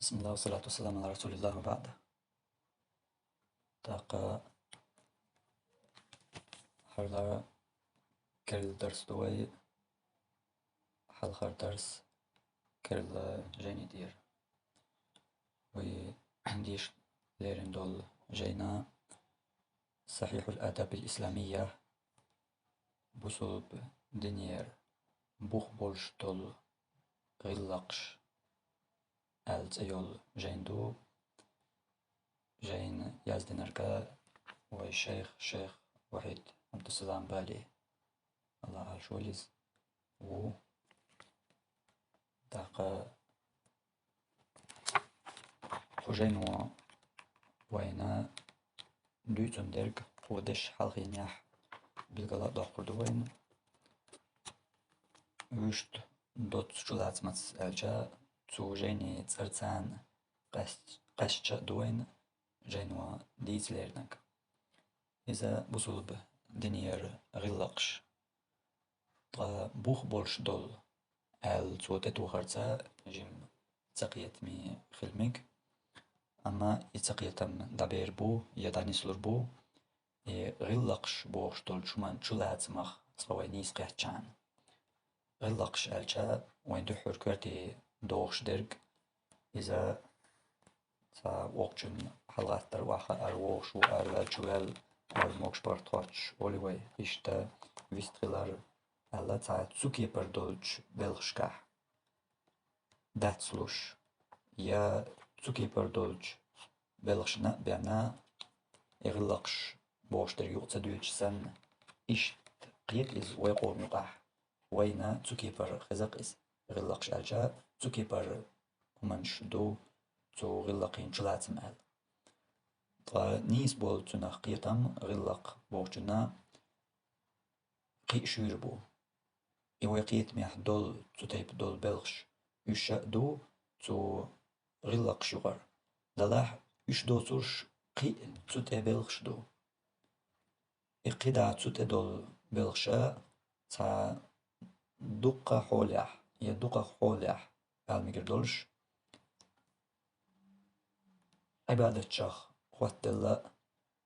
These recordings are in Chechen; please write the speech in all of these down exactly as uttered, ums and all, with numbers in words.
بسم الله والصلاة والسلام على رسول الله وبعد. ТӀаккха хьалха керла дарс ду вай, хьалхара дарс керла жайни тӀера. Вай деша лерина долу жайна «Сахьихьул адабил исламия», бусулба динера бух болуш долу гӀиллакхаш аьлла цӀе йолу жайна ду. Жайна яздинарг вай шайх, шайх Вахьид Абдуссалам Бали, Аллах Ӏалаш волийла, ву. ТӀаккха кху жайно вайна дуьйцун дерг кху дешан хьалхенехь билгала а доккхур ду вайна. Вуьшта доццу чулацамаца аьлча, цу жайни цӀарца къаьст-, къаьстича а ду вайна жайно дийца леринарг. Иза бусулба динера гӀиллакхаш. Ткъа бух болуш долу аьлла цо тӀетухарца жимма цакхетаме хила мега. Амма и цакхетам дӀабер бу я дӀанислур бу, и гӀиллакхаш бохуш долчу хӀуман чулацамах цкъа вай нийса кхетчахьана. ГӀиллакхаш аьлча, вайн дуьххьара коьрте дохуш дерг, иза цхьа воккхачун хьалагӀаттар, охьахаар вогӀуш ву, араваьлла, чуваьлла, ара могуш барт хоттуш волу вай, иштта вист хилар аьлла, цхьа цу кепара долчу белхашкахь дац луш, я цу кепара долчу белхашна а бен, и гӀиллакхаш бохуш дерг юкъа ца дуьйцуш санна, иштта кхета иза вай къоман юкъахь. Вайна цу кепара хеза-кх иза, гӀиллакхаш аьлча, цу кепара хӀуманаш ду цу гӀиллакхийн чулацам аьлла. Ткъа нийса болу цунах кхетам, гӀиллакх бохучунна кхин а шуьйра бу. И вай кхетамехь долу цу тайпа долу белхаш, уьш а ду цу гӀиллакхаш юкъара. Делахь уьш доцурш кхин а цу тӀе белхаш ду. И кхидӀа цу тӀе долу белхаш а цхьа дуккха а хьолехь я дукхах хьолехь ала мегар долуш, Ӏибадатчех хӀоттаделла а,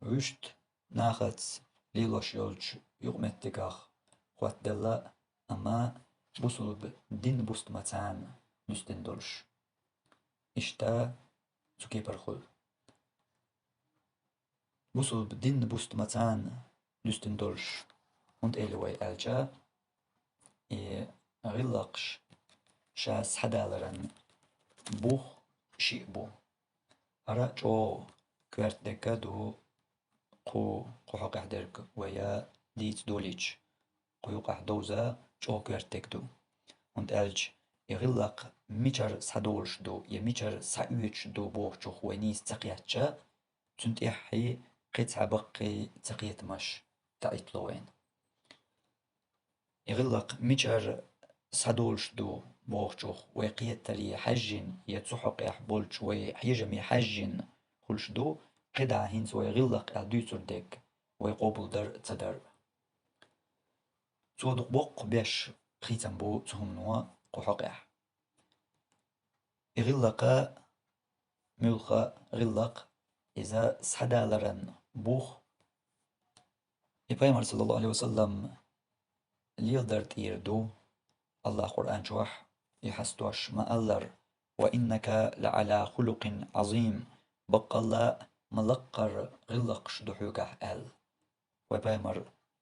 вуьшта нахаца лелош йолчу юкъаметтигах хӀоттаделла а, амма бусулба дин бустамца дуьстина долуш. Иштта цу кепара хуьлу. Бусулба дин бустамца дуьстина долуш, хӀунда аьлла вай аьлча, и гӀиллакхаш ша схьадаларан бух шиъ бу. ХӀара а чӀогӀа коьрта дерг а ду, кху, кху хьокъехь дерг вай дийца долийча, кху юкъахь довза чӀогӀа коьрта дерг ду. ХӀунда аьлча и гӀиллакх мичара схьадолуш ду я мичара схьаоьцуш ду бохучух вай нийса ца кхетча, цунна тӀехь кхин цхьа баккхий цакхетамаш дӀаиттало вайна. И гӀиллакх мичара схьадолуш ду бохучух вай кхетаре хьаьжжина я цу хьокъехь болчу вай хьежаме хьаьжжина хуьлуш ду, кхидӀа хӀинца вай гӀиллакх аьлла дуьйцур дерг вай къобалдар а, ца дар а. Цо дукха боккха беш хийцам бу цу хӀумано кху хьокъехь. И гӀиллакх а, муьлхха а гӀиллакх, иза схьадаларан бух. И пайхамар, саллаллаху Ӏалайхи ва саллам, леладар тӀера ду. Аллах Къуръан чохь и хьастош ма-аллара: «Ва иннака ла Ӏала хулукъин Ӏазим», баккъалла а ма-лаккхара гӀиллакхаш ду хьоьгахь аьлла. Вай пайхамар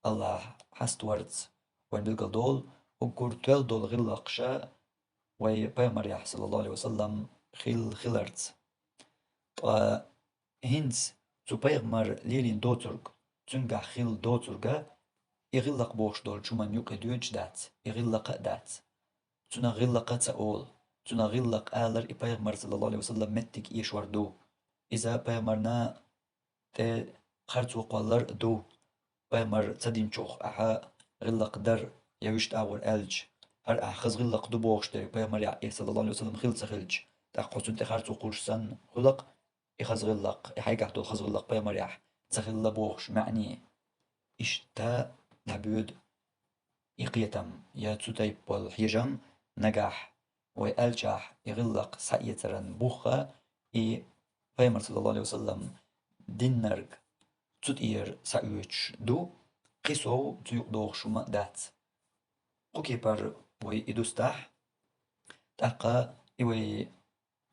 Аллах хьаставарца вайн билгал долу, уггар тоьлла долу гӀиллакхаш а вай пайхамарехь, саллаллаху Ӏалайхи ва саллам, хилла хиларца. Ткъа хӀинца цу пайхамара лелийна доцург, цуьнгахь хилла доцург а, и гӀиллакх бохуш долчу хӀуманна юкъа доьдуш дац, и гӀиллакх а дац. Цунах гӀиллакх а ца олу. Цунах гӀиллакх алар и пайхамар, саллаллаху Ӏалайхи ва саллам, меттиг эшор ду. Иза пайхамарна тӀе харцо кхоллар а ду. Пайхамар ца динчух ахьа гӀиллакх дар я вуьшта агӀор аьлча, хӀара ахь хаза гӀиллакх ду бохуш дерг пайхамарехь и, саллаллаху Ӏалайхи ва саллам, хилла ца хилча, тӀаккха хьо цунна тӀе харцо кхуллуш санна хуьлу-кх, и хаза гӀиллакх, и хьайгахь долу хаза гӀиллакх пайхамарехь ца хилла бохуш маьӀне. Иштта дӀабоьду и кхетам я цу тайпа болу хьежам нагахь вай аьлчахь, и гӀиллакх схьаэцаран бух а, и Пайхамар, саллаллаху Ӏалайхи ва саллам, диннарг цу тӀера схьаоьцуш ду, кхин сов цу юкъа догӀуш хӀума а дац. Кху кепара вай и дустахь, тӀаккха и вай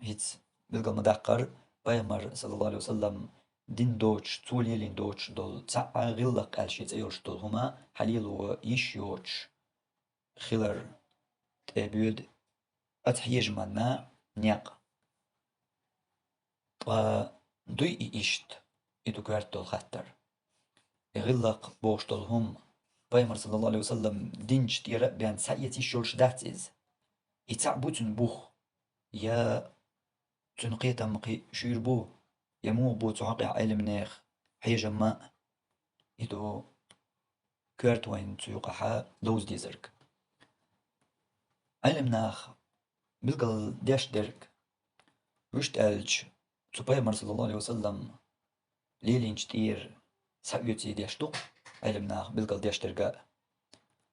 хӀинца билгал ма даккхара, Пайхамар, саллаллаху Ӏалайхи ва саллам, дин доцуш, цо лелийна доцуш долу цхьа а гӀиллакх аьлла шен цӀе йолуш долу хӀума хьан лело йиш йоцуш хилар тӀе а боьду оцу хьежаман некъ. Ткъа дуй и иштта, и ду коьрта долу хаттар. И гӀиллакх бохуш долу хӀума Пайхамар, саллаллаху Ӏалайхи ва саллам, динчу тӀера а бен схьаэца йиш йолуш дац иза. И цхьаъ бу цуьнан бух, я цуьнан кхетам кхин шуьйра бу, я муха бу цу хьокъехь Ӏилманех хьежам а, и ду коьрта вайна цу юкъахь довза дезарг. Ӏилманах билгал деш дерг, вуьшта аьлча, цу Пайхамар, саллаллаху Ӏалайхи ва саллам, лелийначу тӀера схьаоьций деш ду-кх Ӏилманах билгал деш дерг а.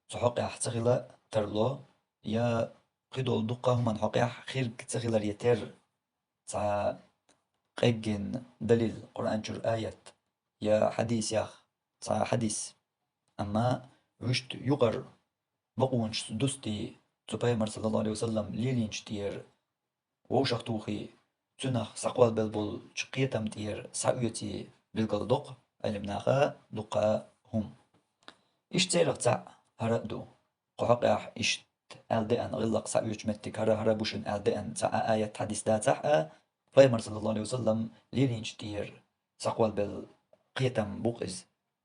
Цу хьокъехь ца хила тарло, я кхидолу дуккха а хӀуманна хьокъехь хирг ца хиларе терра, цхьа къеггина далил, Къуръан чуьра аят, я хьадисех цхьа хьадис. Амма вуьшта юкъара бакъонашца дустий, цу Пайхамар, саллаллаху Ӏалайхи ва саллам, лелийначу тӀера вовшахтухий, цуьнах схьакхолбелла болчу кхетам тӀера схьаоьций билгал до-кх Ӏилманаха дуккха а хӀума. Иштта церах цхьаъ хӀара а ду. Кху хьокъехь иштта аьлла деана, гӀиллакх схьаоьцучу меттиг хӀара, хӀара бу шуна аьлла деана цхьа а аят, хьадис дацахь а, Пайхамар, саллаллаху Ӏалайхи ва саллам, лелийначу тӀера схьакхолбелла кхетам бу-кх иза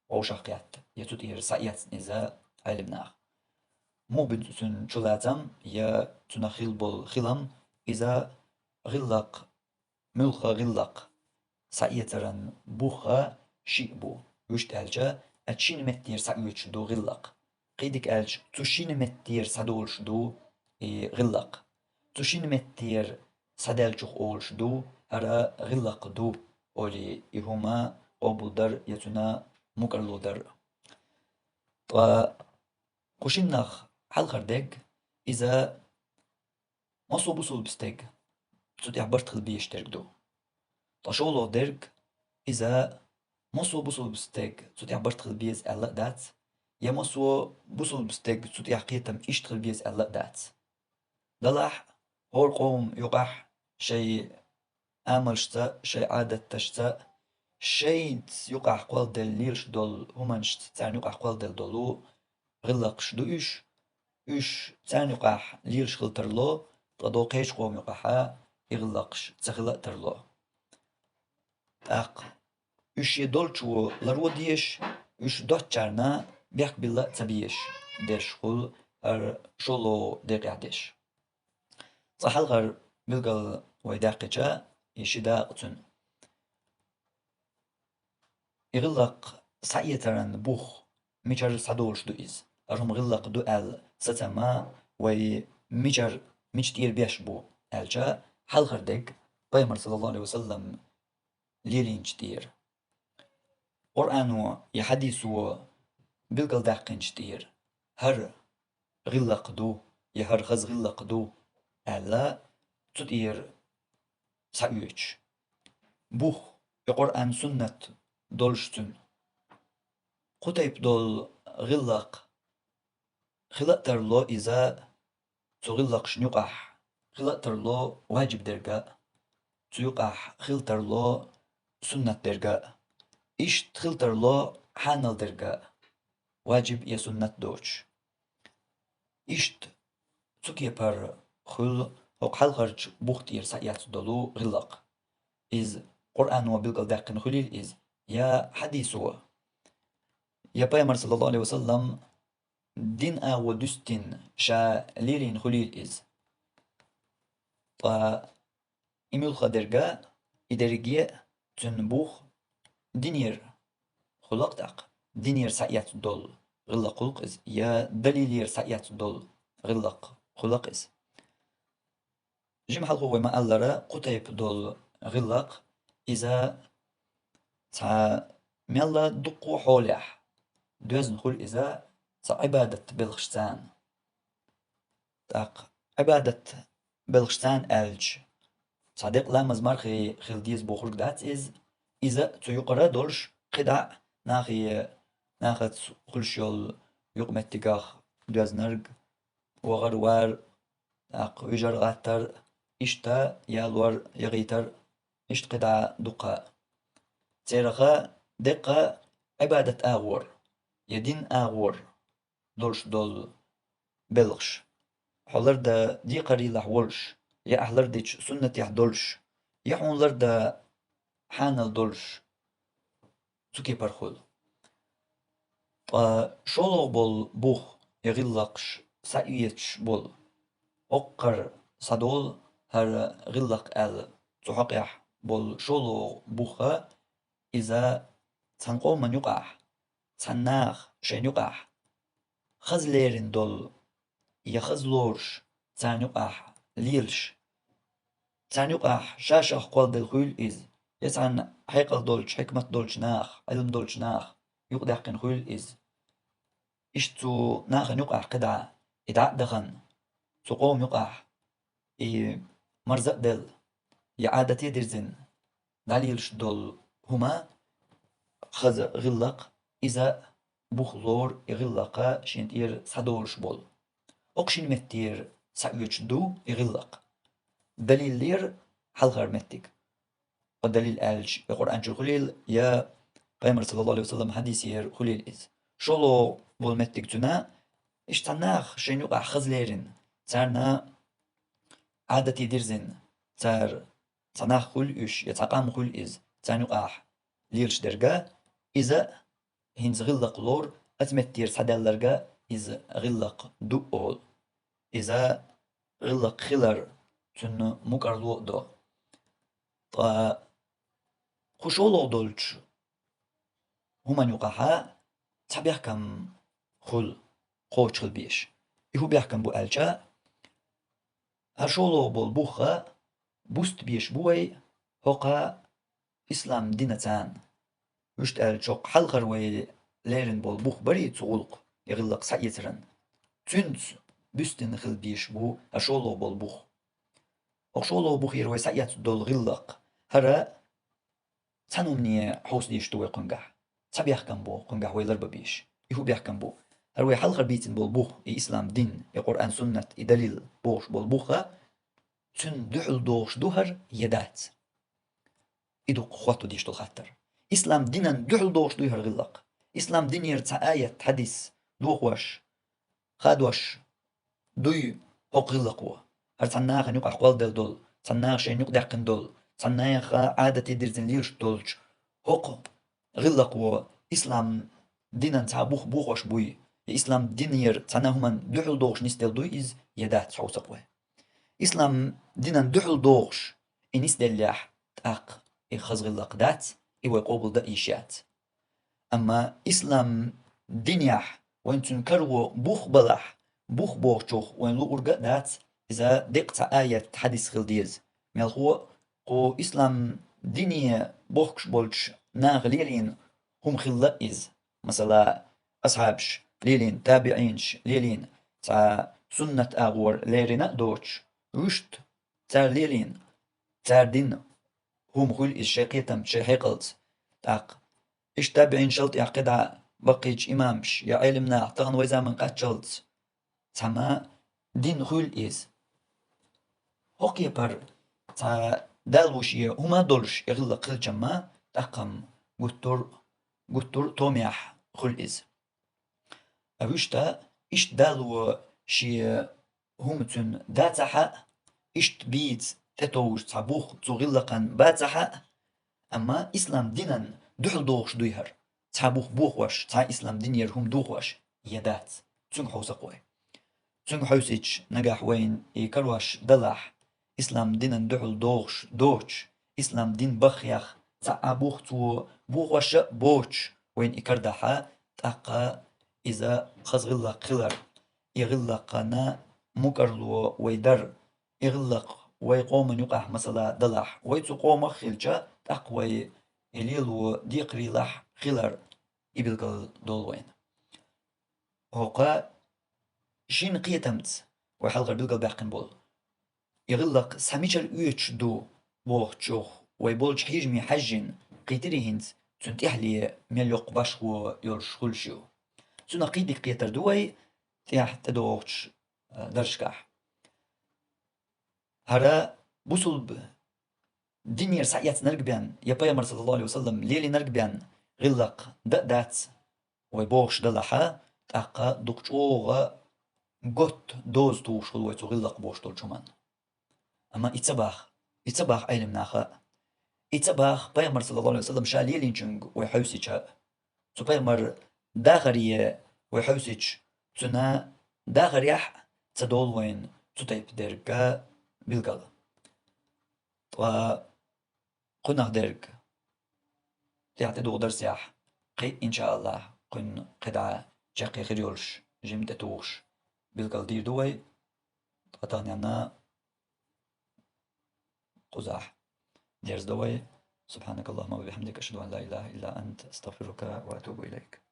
вовшахкхетта, я цу тӀера схьаэцна иза Ӏилманах. Муха бу цуьнан чулацам, я цунах хилла болу хилам, иза гӀиллакх, муьлхха гӀиллакх схьаэцаран бух а шиъ бу. Вуьшта аьлча, оцу шина меттера схьаоьцуш ду гӀиллакх. Кхидерг аьлча, цу шина меттера схьадолуш ду и гӀиллакх. Цу шина меттера схьадаьллачух олуш ду, хӀара гӀиллакх ду, олий, и хӀума къобалдар я цуьнан мукӀарло дар. Ткъа кху шиннах хьалхара дерг, иза массо а бусулба стеган цу тӀехь барт хила безаш дерг ду. Ткъа шолгӀа дерг, иза массо а бусулба стеган цу тӀехь барт хила беза аьлла а дац, я массо а бусулба стеган цу тӀехь кхетам иштта хила беза аьлла а дац. Делахь, хӀора къоман юкъахь шайн амалшца, шайн Ӏадаташца, шайца юкъахь кхолладелла лелаш долу хӀуманашца царна юкъахь кхолладелла долу гӀиллакхаш ду уьш, уьш царна юкъахь лелаш хила тарло, ткъа догӀу кхечу къоман юкъахь и гӀиллакхаш ца хила а тарло. ТӀаккха уьш шен долчо ларво дезаш, уьш доцучарна бехк билла а ца безаш дерш хуьлу хӀара шолгӀа декъехь дерш. Цкъа хьалхара билгал вай даьккхича, и ши дакъа цуьнан. И гӀиллакх схьаэцаран бух мичара схьадолуш ду иза? ХӀара хӀума гӀиллакх ду аьлла сацам а вай мичара, мича тӀера беш бу аьлча, хьалхара дерг Пайхамар, саллаллаху Ӏалайхи ва саллам, лелийначу тӀера. Къуръано я хьадисо билгалдаьккхинчу тӀера хӀара гӀиллакх ду, я хӀара хаза гӀиллакх ду аьлла, цу тӀера схьаоьцуш. Бух, и Къуръан, суннат долуш цуьнан. Кху тайпа долу гӀиллакх хила а тарло иза цу гӀиллакхашна юкъахь, хила а тарло ваджиб дерг а, цу юкъахь хила тарло суннат дерг а, иштта хила тарло хьанал дерг а, ваджиб я суннат доцуш. Иштта цу кепара хуьлу хӀокху хьалхарчу бух тӀера схьаэцна долу гӀиллакх. Иза Къуръано билгалдаьккхина хуьлийла иза, я хьадисо, я Пайхамар, саллаллаху Ӏалайхи ва саллам, дин агӀо дуьстина ша лелийна хуьлийла иза. Ткъа и муьлхха дерг а, и дерриге а цуьнан бух динера хуьлу-кх тӀаккха, динера схьаэцна долу гӀиллакх хуьлу-кх иза, я далилера схьаэцна долу гӀиллакх хуьлу-кх иза. Жима хьалхо вай ма-аллара, кху тайпа долу гӀиллакх, иза цхьа мелла дуккха а хьолехь доьзна хуьлу иза цхьа Ӏибадат белхашца. ТӀаккха Ӏибадат белхаш царна аьлча, цхьа декъа ламаз мархий хила деза бохург дац иза. Иза а цу юкъара долуш кхидӀа а нахе, нахаца хуьлуш йолу юкъаметтигах доьзнарг, вахар-вар, тӀаккха вижар-гӀаттар, иштта ялор-яхийтар, иштта кхидӀа дуккха. Цераха деккъа Ӏибадат агӀор я дин агӀор долуш долу белхаш. Хьо лардан декхарийлахь волуш, я ахь лардечу суннатехь долуш, я хьуна лардан хьанал долуш, цу кепара хуьлу. Ткъа шолгӀа болу бух я гӀиллакхаш схьаэцаш болу, хӀокхара схьадолу хӀара гӀиллакх аьлла, цу хьокъехь болу шолгӀа бух а, иза цхьана къоман юкъахь, цхьана наха шайна юкъахь хаза лерина долу я хаза лоруш, царна юкъахь лелаш, царна юкъахь ша-шах кхолладелла хуьлу иза, я цхьана хьекъал долчу, хьикмат долчу наха, Ӏилма долчу наха юкъадаьккхина хуьлу иза. Иштта цу нахана юкъахь кхидӀа и дӀа а дахана, цу къоман юкъахь и марза а делла, я Ӏадате дирзина, дӀалелаш долу хӀума, хаза гӀиллакх, иза бух лору и гӀиллакх шена тӀера схьадолуш болу. ХӀокху шина меттера схьаоьцуш ду и гӀиллакх. Далил лер хьалхара меттиг. Ткъа далил аьлча, я Къуръан чуьра хуьлийла, я Пайхамар, саллаллаху алейхи ва саллам, хьадисера хуьлийла иза. ШолгӀа болу меттиг цуьнан, иштта цхьана наха шайна юкъахь хаза лерина, царна Ӏадате дирзина, цара цхьа нах хуьлу уьш, я цхьа къам хуьлу иза, царна юкъахь лелаш дерг а, иза хӀинца гӀиллакх лору, оцу меттера схьадаьлларг а иза гӀиллакх ду олу. Иза гӀиллакх хилар цуьнан мукӀарло а до. Ткъа кху шолгӀа долчу хӀуманна юкъахь цхьа бехкам хуьлу кхочушхила безаш. И хӀун бехкам бу аьлча, хӀара шолгӀа болу бух а буста безаш бу вай хӀокху ислам динан царна. Вуьшта аьлча, хӀокху хьалхара вай леррина болу бух барий цу гӀуллакх, и гӀиллакх схьаэцаран, цуьнца буьстина хила безаш бу хӀара шолгӀа болу бух. ХӀокху шолгӀа бухера вай схьаэцна долу гӀиллакх, хӀара цхьана хӀумане хьовса дезаш ду вай кхуьнгахь, цхьа бехкам бу кхуьнгахь вай ларбан безаш. И хӀун бехкам бу? ХӀара вай хьалхара бийцина болу бух, и ислам дин, и Къуръан-суннат, и далил бохуш болу бух а, цуьнан дуьхьал догӀуш ду хӀара я дац? И ду-кх хӀотто дезаш долу хаттар. Ислам динан дуьхьал догӀуш дуй хӀара гӀиллакх? Ислам динера цхьа аят, хьадис дохош, хадош дуй хӀокху гӀиллакхо? ХӀара цхьана нахана юкъахь кхолладелла долу, цхьана наха шайна юкъадаьккхина долу, цхьана наха Ӏадате дирзина лелаш долчу хӀокху гӀиллакхо ислам динан цхьа бух бохош буй, я ислам динера цхьана хӀуманна дуьхьал догӀуш нисделла дуй иза, я дац, хьовса-кх вай. Ислам динан дуьхьал догӀуш и нисделлехь, тӀаккха и хаза гӀиллакх дац, и вай къобалдан а йиш яц. Амма ислам динехь вайн цуьнан каро бух балахь, бух бохучух вайн луург а дац, иза деккъа цхьа аят, хьадис хила деза. Мелхо а, кху ислам дине бохкуш болчу наха лелийна хӀума хилла а иза. Масала, асхьабаш лелийна, табиӀинаш лелийна, цхьа суннат агӀор леррина а доцуш, вуьшта цара лелийна, цара дина хӀума хуьлу иза шайн кхетамца, шайн хьекъалца. ТӀаккха иштта табиӀинашал тӀехь кхидӀа баккхийчу имамаш я Ӏелам наха тахана вай заман кхаччалц цхьамма дин хуьлу иза. ХӀокху кепара цхьа Дала ву шен хӀума а долуш и гӀиллакх хилчамма, тӀаккха-м гуттар, гуттар а томехь хуьлу иза. А вуьшта иштта Дала ву шен хӀума цуьнан дацахь а, иштта бийца тӀетовжа цхьа бух цу гӀиллакхан бацахь а, амма ислам динан дуьхьал догӀуш дуй хӀара, цхьа бух бохош, цхьа ислам динера хӀума дохош, я дац, цуьнга хьовса-кх вай. Цуьнга хьовсича, нагахь вайна и карош далахь, ислам динан дуьхьал догӀуш доцуш, ислам дин баххех цхьа а бух цо бохош а боцуш, вайна и карадахь, тӀаккха иза хаза гӀиллакх хилар, и гӀиллакхана мукӀарло вай дар, и гӀиллакх вай къоман юкъахь масала далахь, вай цу къомах хилча, тӀаккха вай и лело декхарийлахь хилар, и билгал долу вайна. ХӀокху шина кхетамца вай хьалхара билгалбаьккхина болу И гӀиллакх схьа мичара оьцуш ду бохучух вай болчу хьежаме хьаьжжина, кхийтирий хӀинца цуьнан тӀаьхьале мел йоккха башхо йолуш хуьлуш ю. Цунах кхин дика кхетар ду вай тӀаьхьа тӀедогӀучу, а, дарсашкахь. ХӀара бусулба динера схьаэцнарг бен, я Пайхамар, саллаллаху алейхи ва саллам, лелийнарг бен гӀиллакх дан а дац, вай бохуш далахьа, тӀаккха дукха чӀогӀа готта доза тухуш хуьлу вай цу гӀиллакх бохуш долчу хӀуманна. Амма и ца боху, и ца боху Ӏелам наха а. И ца боху Пайхамар, саллаллаху алейхи ва саллам, ша лелийначуьнга вай хьовсича а. Цу Пайхамар дахаре вай хьовсича, цуьнан дахарехь а ца долу вайна цу тайпа дерг билгал. Ткъа кхунах дерг тӀаьхьа тӀедугӀу дарсехь, кхин, иншааллахь, кхуьнан кхидӀа чаккхе хир йолуш, жимма тӀетухуш билгал дийр ду вай, ткъа таханенна кхузахь дерзадо вай. سبحانك اللهم وبحمدك، أشهد أن لا إله إلا أنت، أستغفرك وأتوب إليك.